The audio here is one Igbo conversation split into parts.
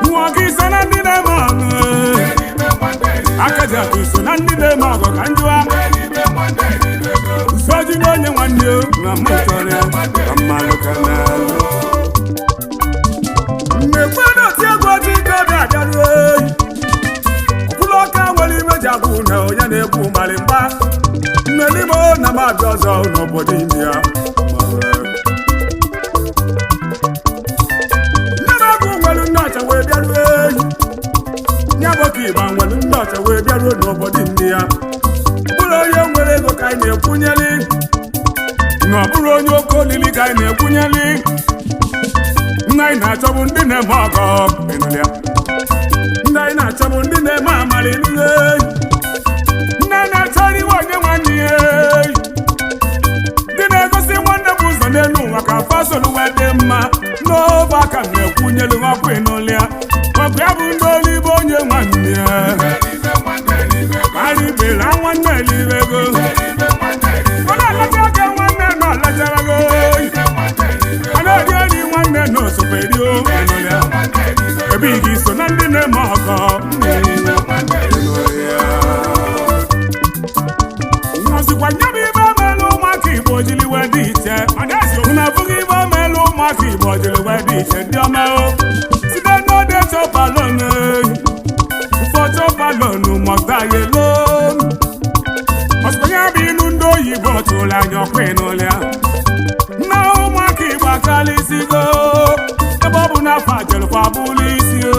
Nwa gị so na ndị na-eme ọgụ. Akajiakụ so na ndị na-eme ọgụ ka njụa. Usoji na onye nwanne o, na mụ chọrọ ya, ka mmalụ ka na-alụ. Mmekwe na oti egwu oji ike obi abịaruo eyi. Ọkwụlụ ọka nwere ime ji agwụ na onye na-egwu mgbalịmgba. Mmelimo na m abịa ọzọ n'obodo India. Nne m agụ nwere nne ọcha wee bịaruo eyi. Ya bụ ka ịgba nwere ndị ọcha wee bịaruo n'obodo India. Ọ bụrụ onye nwere ego ka anyị na-ekwunyeli, na ọ bụrụ onye oke olili ka anyị na-ekwunyeli. Nna anyị na-achọbụ ndị na-eme ọgọ, ịnụrụ ya. Ndị anyị na-achọbụ ndị na-eme amara, ịnụrụ eyi. Ndị anyị na-achọrọ iwe onye nwanne ya eyi. Ndị na-egosi nwanne m ụzọ n'elu ụwa ka fasolu wee dị mma n'obe aka m na-ekwunyelu ọkụ, ịnụrụ ya. Ọkụ ya bụ ndị olibe onye nwanne ya. Arịbela nwanne elibego. Ọ na-alacha aka nwanne na ọlacharago. Ọ na-eri eri nwanne na osoperi o, ịnụrụ ya. Ebe ị so na ndị na-eme ọgọ, ịnụrụ ya. Nọzikwa nye bụ ibe omeelu ụmụaka Igbo jiri wee dị iche. Unu abụghị ibe omeelu ụmụaka Igbo jiri wee dị iche, ndị ọma o. Site n'ode chọpalon, ụfọchọpalon mọta yelo. Ọsịkwa ya bụ ilu ndị oyibo tụrụ anya ọkwa, ịnụlịa ya. Nna ụmụaka Igbo akalịsigo ebe ọ bụ n'afọ ajelụkwa bụlụ isi o.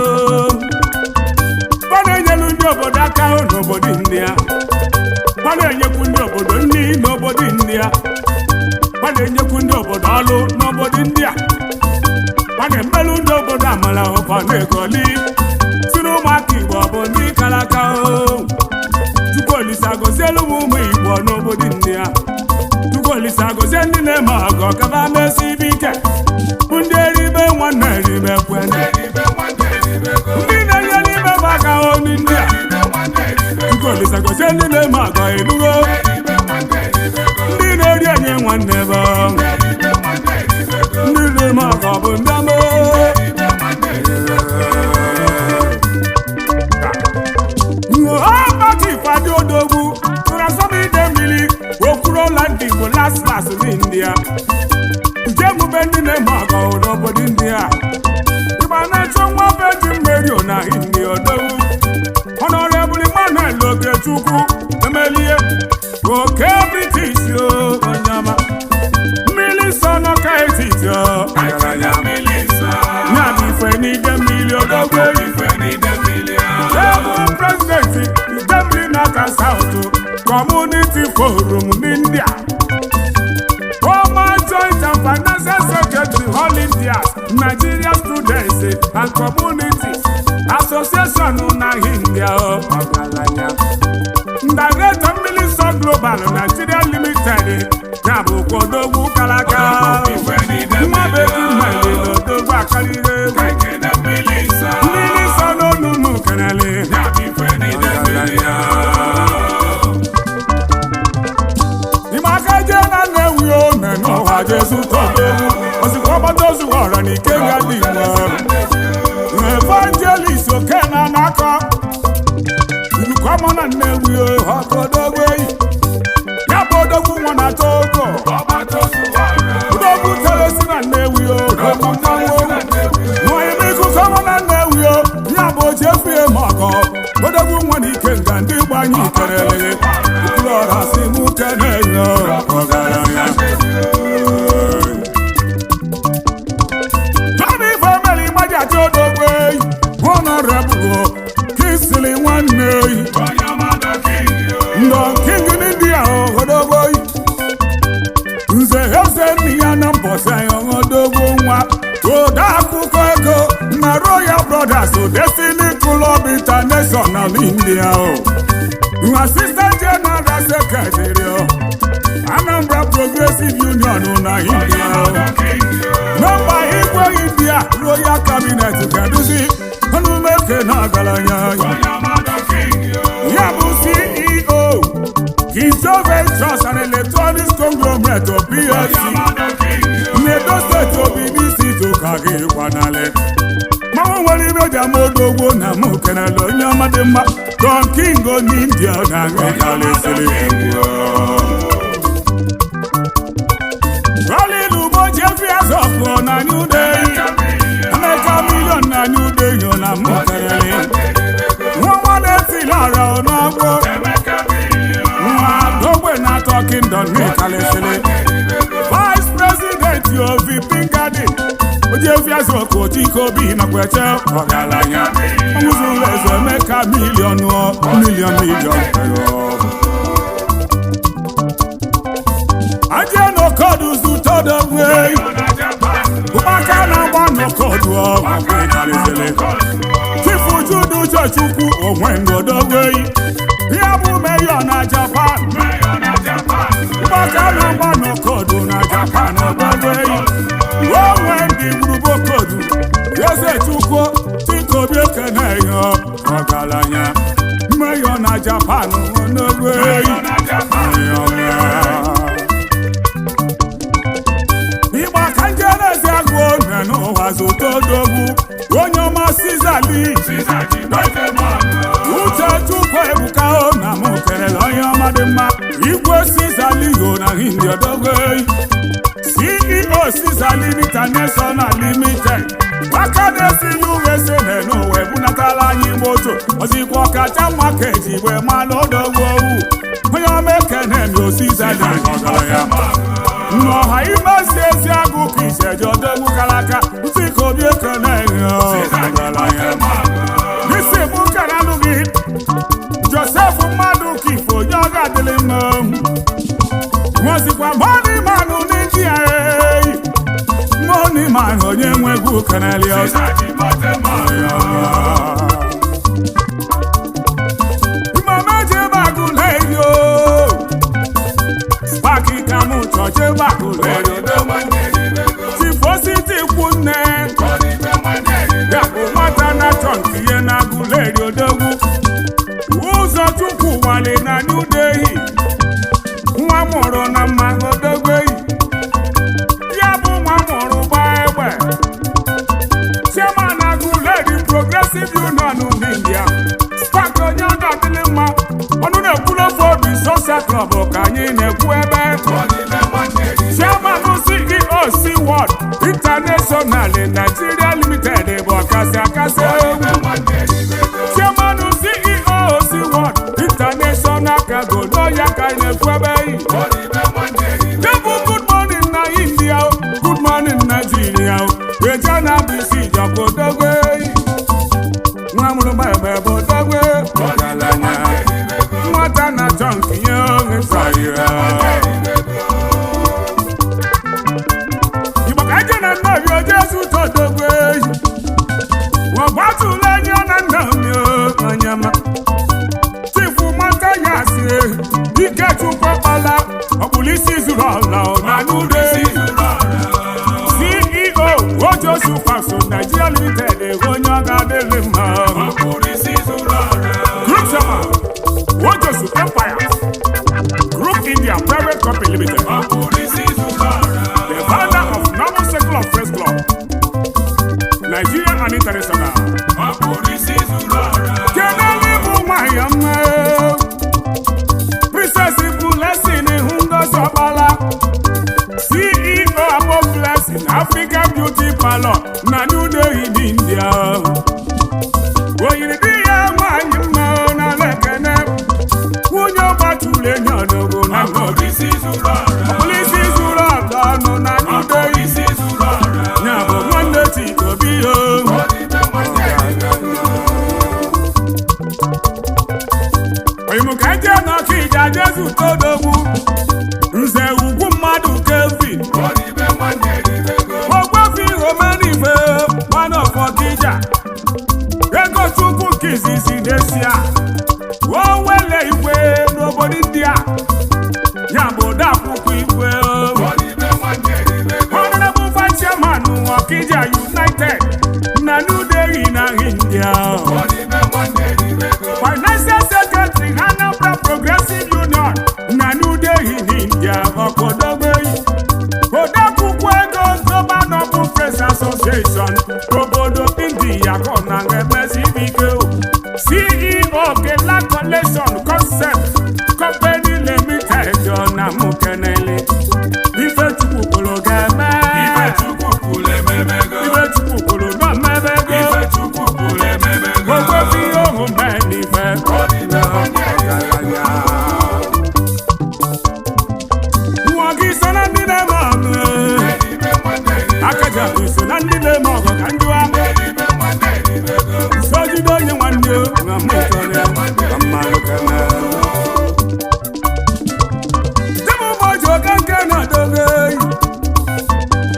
Ọ na-enyelu ndị obodo aka n'obodo India. Ọ na-enyekwu ndị obodo nri n'obodo India. Ọ na-enyekwu ndị obodo ọlụ n'obodo India. Ọ na-emelụ ndị obodo amala ụfọ na-egoli. Si na ụmụaka Igbo bụ ndị kara aka o. Chukwu Olise gozielu m ụmụ Igbo n'obodo India. Chukwu Olise gozie ndị na-eme ọgọ kaba mesi ibe ike. Bụ ndị eribe nwanne eribe kwene. Ndị na-enyere ibe m aka o n'India. Chukwu Olise gozie ndị na-eme ọgọ elugo. Ndị na-eri enye nwanne bụ ndị na-eme ọgọ bụ ndị ama. Ọbati Fadi Odogwu tụrụ asọmpi mmiri okwuruola ndị Igbo las las n'India. Nje emume ndị na-eme ọgọ n'obodo India. Ịgba na-achọ nwa beji mmeri na India Odogwu. Honorable Emmanuel Okechukwu emelie oke British o onye ọma. Mmiri nsọ n'ọka etiti o. Ya bụ ife n'ide mmiri odogwu eyi. Ebu prezidenti Idemili North South Community Forum n'India. Former Joint and Financial Secretary All India Nigeria Students and Communities Association na India o, ọgaranya. Director Mmiri Nsọ Global Nigeria Limited ya bụ Kodogwu Kalaka. Nwa bebi mmiri n'odogwu akarịrị egwu. Mmiri nsọ n'onu m kenele. Ime aka jee na Nnewi ome n'ụwa Jesu tọgbogbu. Ozugbo ọgbata ozu ọra na ike ga dị Igbo. Evangelist Okena n'akọ. Nnukwu na Nnewi ọkọdogwu eyi. Ya bụ odogwu nwa na Togo. Odogwu tere si na Nnewi odogwu mmanwụ. Nwa ime ikuku ọmụ na Nnewi. anyị kerele Okwuluọra si mụ kene ya ọgaranya. Tọ́bí fọ́mẹ́lì májà tí ó dógbé Honorable Kingsley nwanne Ndọ King n'India odogbo Nze eze nni ya na mbọsị odogbo nwa ode akwụkwọ ego na Royal Brothers Destiny Club International India o Assistant General Secretary o Anambra Progressive Union na India o Nọmba igwe India Royal Cabinet ga-eduzi ọnụmeke na ọgaranya ya bụ CEO Kizo Ventures and Electronics Conglomerate PLC n'Edo Steeti Obi n'isi ụka gị kwanalị mmanwụ nwere ibe ji ama odogwo na mụ kenele onye ọma dị mma Don King n'India na ngalesịrị egwu Rolling Ugo Jeffrey Azọpụ na New Day Emeka Million na New Day yo na mụ kelele nwa nwa na-etili ọra n'ọgbọ nwa dogbe na atọ kingdom n'ịkalịsịrị Vice President Ovi Pingadi Ojefi Azọpụ Chikobi nakweche ọgaranya ọmụzụlụ eze Emeka million million million Aje n'okodu zutodogwe ụkpaka na-agba n'okodu ọgwụ ịkalịsịrị Chifu Judu Chukwu onwe ndodogwe ya bụ meyọ na Japan ụkpaka na-agba n'okodu na Japan odogwe onwe ndị gburubokodu eze Chukwu Chikobi Okeneyo ọgaranya meyọ na Japan odogwe Ịgba ka njerezi agụ one n'ụwa zụta odogwu onye ọma Sizali Uche Chukwu Ebuka o na mụ kelele onye ọma dị mma Igwe Sizali yo na hindi odogwu CEO Sizali International Limited aka na-esi USA n'ụwa ebunatala anyị moto ozikwa ọkacha mma ka eji igbe malụ odogwu owu onye ọma ekene mi o Sizali ọgaranya n'ọha ime si ezi agụ ka iseji odogwu kara aka ntị ka obi ekene n'isi mụ kara alụghị Joseph mmadụ ka ifo onye ọ ga-adịlị mma nwezikwa money man n'India eyi money man onye nwegwu keneli ọzọ mama jebe agụ na-eyi o Spaki ka mụ chọọ jebe agụ na-eyi Tifositi kwu nne ya bụ nwata na-achọ nke ihe na-agụ leri odogwu ụzọ Chukwu wali na New Delhi nwa mụrụ na mma odogwu eyi ya bụ nwa mụrụ gbaa egbe chairman Aguleri Progressive Union n'India Spark onye ọ ga-adịlị mma ọnụ na-ekwulu ofe obi Social Club ka anyị na-ekwu ebe chairman CEO C World International Nigeria Limited bụ ọkasị akasị chairman CEO C World International Cargo n'ọya ka anyị na-ekwu ebe yi Debụ good morning na India o, good morning Nigeria o, Eja na bisi jọkwa odogwe nwa mụrụ gbegbe bụ odogwe ọgaranya nwata na-achọ nke ya oge sọrọ Igbo ka eje na nnabi oje zụta odogwe ọgbatụla anya na nna m onyema Chifu mata ya si ike Chukwu ọkpala ọkpụlụ isi zuru ọla na n'ude CEO Ojosu Faso Nigeria Limited onye ọ ga-adịrị mma Group Chairman Ojosu Empire Group India Private Company Limited the founder of Normal Circle of Friends Club Nigeria and International Kenele bụ nwanyị ọma Princess Blessing Ngozi Ọkpala CEO nke izizi n'esia o wele igwe n'obodo India, ya bụ odeakwụkwọ igwe, Honorable Vice Chairman, Okija United na New Delhi na India, Financial Secretary, Anambra Progressive Union na New Delhi na India, ọkọdogbeyi odeakwụkwọ ego Global Noble Press Association obodo India kọ na emesi ike, CEO Kela Collection Concept Company Limited na Mukenele. Ifechukwu kwuru ga-eme. Ifechukwu kwuru na mmebego ogwefi omume n'ife. Nwa gị so na ndị na-eme ọgụ, akaja so na ndị na-eme ọgụ ka njụa sojide onye nwanne na mụtọrọ ka mmadụ kene. Dịbụ oge nke na-adobe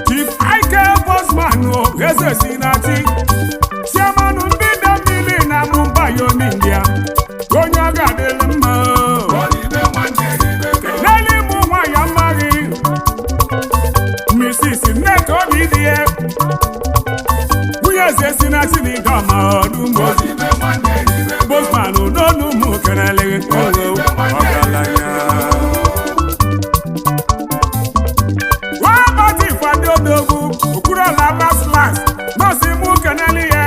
Chief Ike Bosman, eze si na chi, chairman ndị mmiri na Mumbai, India, onye ọ ga-adịrị mma. N'elu ịmụ nwaanyị amaghị Mrs. Nneka obi dị ya, nwunye eze si na chi na ịdọma ọdụmbo Bosman n'onu mụ kenele ọgaranya. Wabati Fadodogwu Okwuruọla last last nọọsị mụ kenele ya,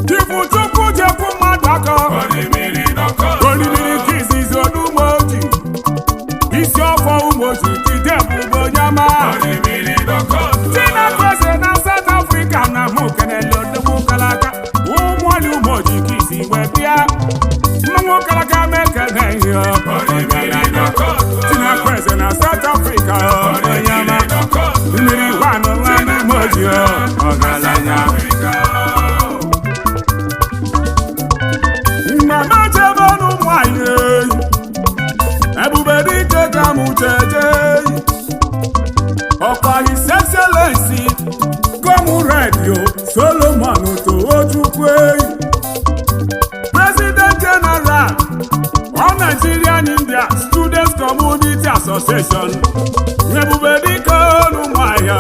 Chifu Chukwu jekwu mmadụ aka olibiri nke izizi onugbo-oji isi ọfọ ụmụoji jide ebube onye ọma Chineke na South Africa na mụ kenele odogwu kalaka ụmụọlị ụmụoji ka isi wee bịa mmanwụ kalaka mekene ihe. Chineke na South Africa, onye ọma mmiri gwanụ nwanne ụmụoji ọgaranya. Mama chebe n'ụmụ anyị, ebube dike ka mụ cheje ọkwa His Excellency Comrade Solomon Tochukwu, President General, All Nigerian India Students Community Association. Ebube dike n'ụmụ ahịa,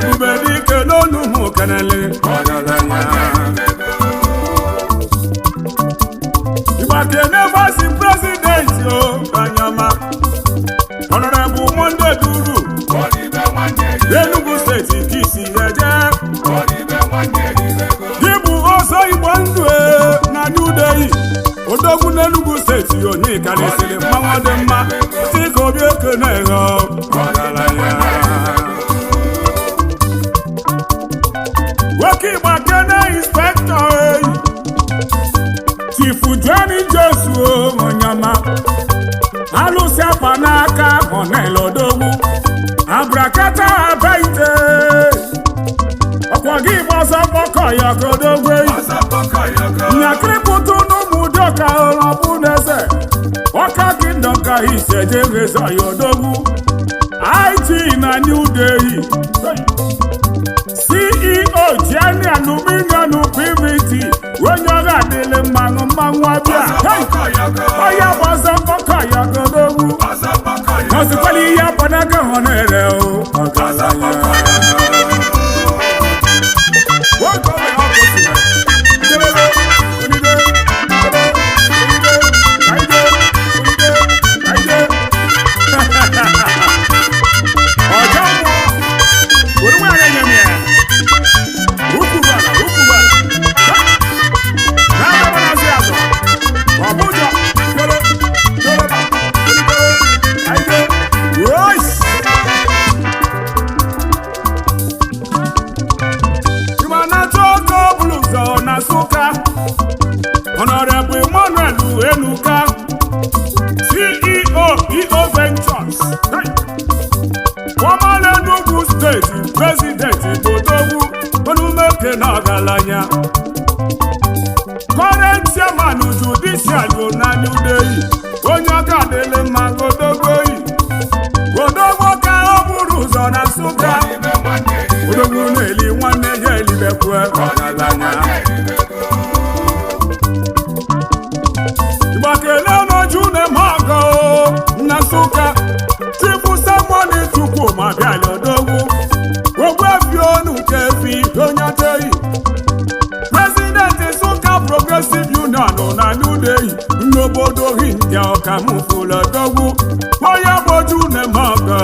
ebube dike n'onu mụ kenele ọgaranya. Ìgbàkene vice president o Kanyama, Honorable Monday Duru, Enugu Steeti ka isi eje. Gị bụ ọzọ Igbo ndụ e na New Delhi, odogwu n'Enugu Steeti, onye karịsịrị mmanwụ dị mma dịka obi ekene ha ọgaranya. Nwoke Ìgbàkene inspector eyi Chifu Johnny Joshua Onyama, alụsị akwa n'aka ọnelodogwu abrakata abaite, ọkwa gị gbọsọ mkpọkọ ya kodogwu eyi nyakịrịpụtụ n'ụmụdịọka ọbụ n'eze ọka kingdom ka isejegheza ya odogwu IT na New Delhi, CEO Gianni Aluminium PVT, onye ọrụ adịlị mmanụ mmanwụ abịa. Onye gbọsọ mkpọkọ ya kodogwu ọsịkwala ihe akpanaka họ na-ere o ọgaranya. Ọjọ́ mọ́, onímọ̀ ara ẹ̀yẹ̀ mi ẹ̀, ukubala, ukubala, na-adọba n'azụ ya azọ, ọbụjọ, kele, keleba, kelebere, aide, ois! Ịma na Joko Blues na Nsụka, Honorable Emmanuel Enuka, CEO EO Ventures, hey! Former Enugu State President Bodogwu Onumeke na ọgaranya, current chairman Judicial na New Delhi, onye ọka adịlị mma godogboyi godogbo ka ọ bụrụ ụzọ na Nsụka, odogwu na-eli nwanne ya. Ibekwe ọgaranya. Gbakele n'oju na-eme ọgọ na Nsụka, Chifu Samuel Chukwuma bịala odogwu, Ogbuefi onu nke efi onye ateghị, President Nsụka Progressive Union na New Delhi n'obodo India, ọkamfụlụ odogwu, onye bụ oju na-eme ọgọ,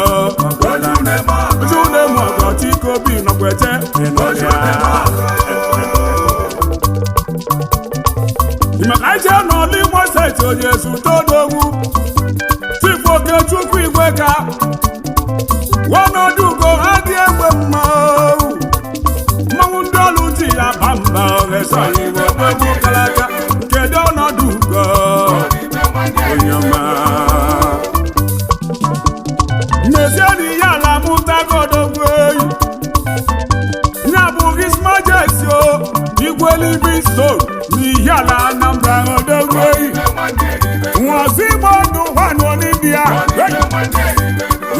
oju na-eme ọgọ, Chikobi nọkweche ịnọya. Maka ije n'ọlụ Imo Steeti, onye zute odogwu, Chifu Okechukwu Igwe ka ọnọdụ ugo adị egbe mma, mmanwụ ndị ọlụ ji ya ba mba esoghị igwe odogwu kalaka. Kedu ọnọdụ ugo onye ọma? N'ezie na ihe ala mụtago odogwu eyi ya bụ His Majesty o Igwe Livingstone n'ihi ala Anambra, odogwu eyi nwazi Igbo ndụ nwanụ n'India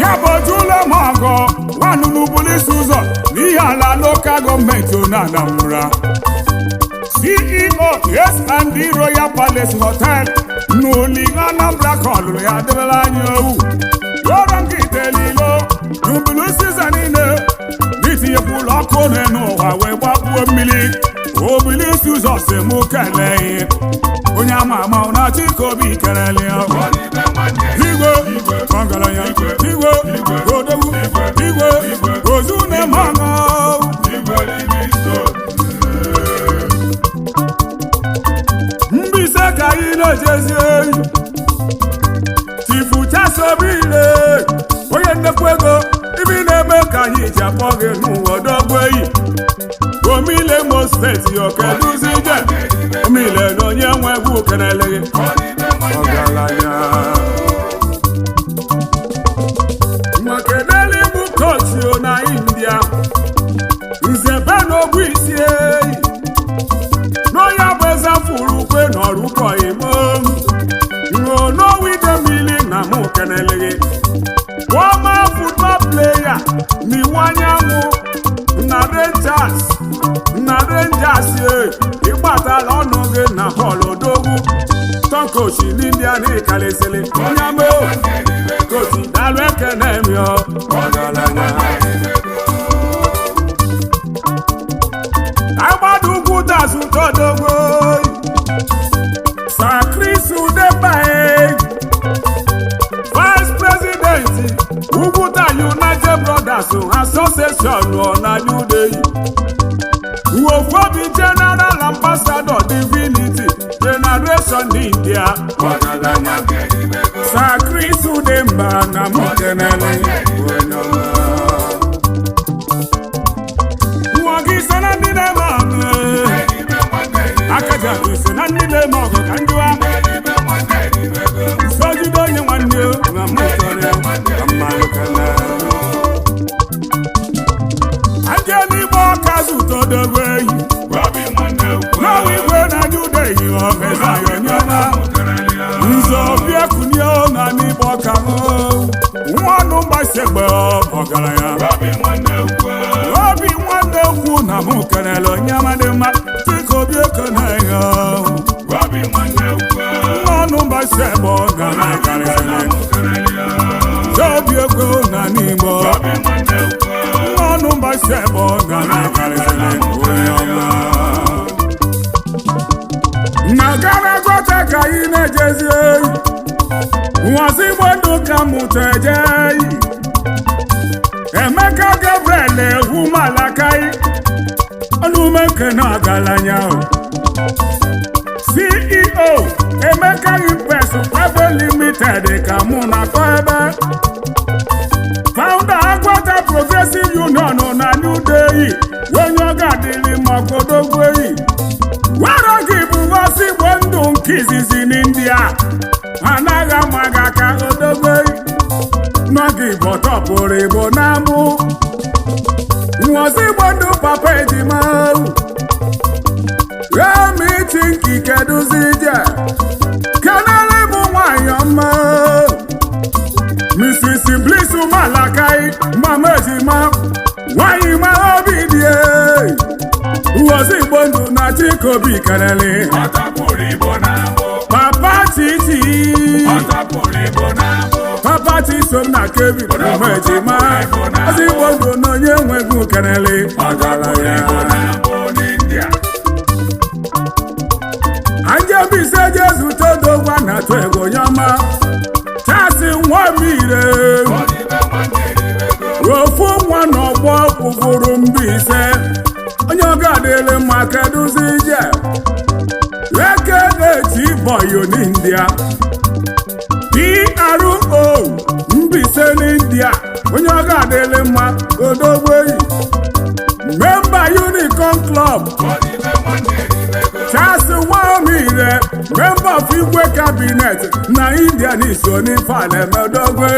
ya bụ ojula m ọgọ nwanụ n'Ubulisi ụzọ n'ihi ala local government na Anambra, CEO S&D Royal Palace Hotel n'Uli Anambra, ka ọlụrụ ya debere anyị owu ọrụ nke itelilo n'Ubulisi ụzọ niile n'itinyekwu ụlọ ọkụ n'elu ụwa wee gbapuo mmiri. Obilisi ụzọ si mụ kelee onye ama ama na Chikobi kelele ya. Igwe ọgaranya, igwe odogwu, igwe ozu na-eme ọṅụ. Mbaise ka anyị na-ejezi oyi. Chifu Chasobile, onye nnekwu ego ibi na-eme ka anyị ji akpọ gị n'ụwa, odogwu eyi omile Imo Steeti, okeduzi ije omile na onye nwe egwu kenele gị, ọgaranya. Makedeli bụ kochi na India, Nze n'ogbu isi eyi n'onye bụ eze furu ukwe n'ọrụkọ imo n'owide mmiri na mụ kenele gị, former football player n'iwu anyanwụ na Rangers, na Rangers e ịgbatala ọnụ gị na bọọlụ, odogwu tọnkochi n'India na ịkarịsịrị onye mo kochi, daalụ, ekene m yo, ọgaranya. Agbada ugwu dazụ todogbo Sir Chris Udebae, Vice President Ugwuta United Brothers Association na New Delhi, Uofobi General Ambassador Divinity Generation India, ọgaranya. Sir Chris Udemba na Mukenele onye ọma. Nwa gị so na ndị na-eme ọgụ, akaja so na ndị na-eme ọgụ ka njụwa sojide onye nwanne na mụ chọrọ ka mmanụ kana aje n'igbe ọka zụtodogbo eyi n'ọwa igwe na jude eyi ọgeza ya onye ọma nzọ bịa kunye na n'igbe ọka nwa ọnụ mgbasegbe ọgaranya obi nwanne ukwu na mụ kenele onye amadị mma dịka obi ekene ya ọnụ mgbasegbe ọgaranya karịsịrị obi ekwe na n'igbo ọnụ mgbasegbe ọgaranya karịsịrị onye ọma na gara gọta ka anyị na-ejezi oyi nwazi igbo ndụ ka mụta eje. Emeka Gabriel egwu Malakai ọnụmekene ọgaranya o CEO Emeka Impress Private Limited ka mụ na-akọ ebe, founder Agwata Progressive Union na New Delhi, onye ọ ga-adịrị makodogwu eyi were gị bụ ngosi igbo ndụ nke izizi n'India, anaghị ama gị aka, odogwu eyi n'oge igbo tọpụrụ igbo na mbụ nwozi igbo ndụ papa ejima emiti nkike duzi ije kenele bụ nwanyị ọma Mrs. Bliss Malakai, mama ejima nwanyị ma obi dị. Ọzọ Igbo Ndụ na Chikobi kelele. Ọtọpụrụ Igbo n'agbụ. Papa Titi. Ọtọpụrụ Igbo n'agbụ. Papa Chisom na Kevin ụmụ ejima. Ọzọ Igbo Ndụ na onye nwegwu kelele. Ọtọpụrụ Igbo n'agbụ n'India. Anjebise jezute odogwa na atụ egwu onye ọma. Chasị Nwamire. Ọdịbe nwanne eribego. Ofu nwa n'ọgbọ ụfụrụ Mbaise. Onye ọga adịrị mma, kedụzi ije. Eke na-eti bọyo n'India. PRO Mbaise n'India. Onye ọga adịrị mma, odogweyi. Member Unicorn Club. Ọdịbe nwanne eribego. Charles Nwamire, member of Igwe Cabinet na India n'iso n'ife a na-emedogwe.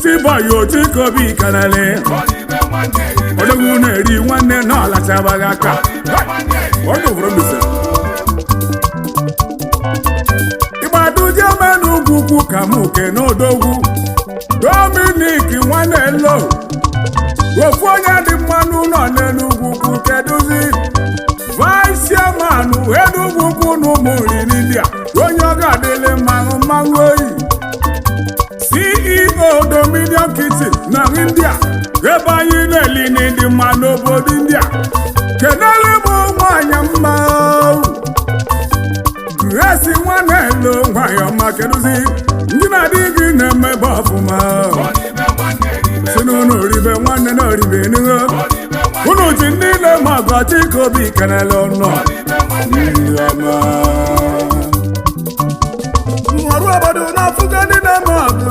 Chiboyo Chikobi kelele. Ọdịbe nwanne eribego. Odogwu na-eri nwanne na ọlachabaghị aka. Ọdịbe nwanne eribego. Onye obodo Mbaise. Ịgbaduje menugwu ukwu ka mụ kene odogwu. Dominic Nwanelo. Ofu onye dị mma n'ụlọ n'Enugwu ukwu, kedụzi Vice Chairman Enugwu ukwu na ụmụ nri n'India. Onye ọ ga-adịlị mmanụ mmanụ oyi. CEO Dominion Kitchen na India, ebe anyị na-eli n'ịdị mma n'obodo India. Kenele m nwanyị mma Grace Nwanelo, nwanyị ọma, kedụzi ndị na-adị gị na-emebe ọfụma. Ọdịbe nwanne eribego. Si n'ụlọ oribe nwanne na oribe enugo. Ọdịbe nwanne. Unu ji ndị na-eme ọgọ, Chikobi kenele ụnọ. Ọdịbe nwanne eribego. Ọrụ obodo na-afụgo ndị na-eme ọgụ.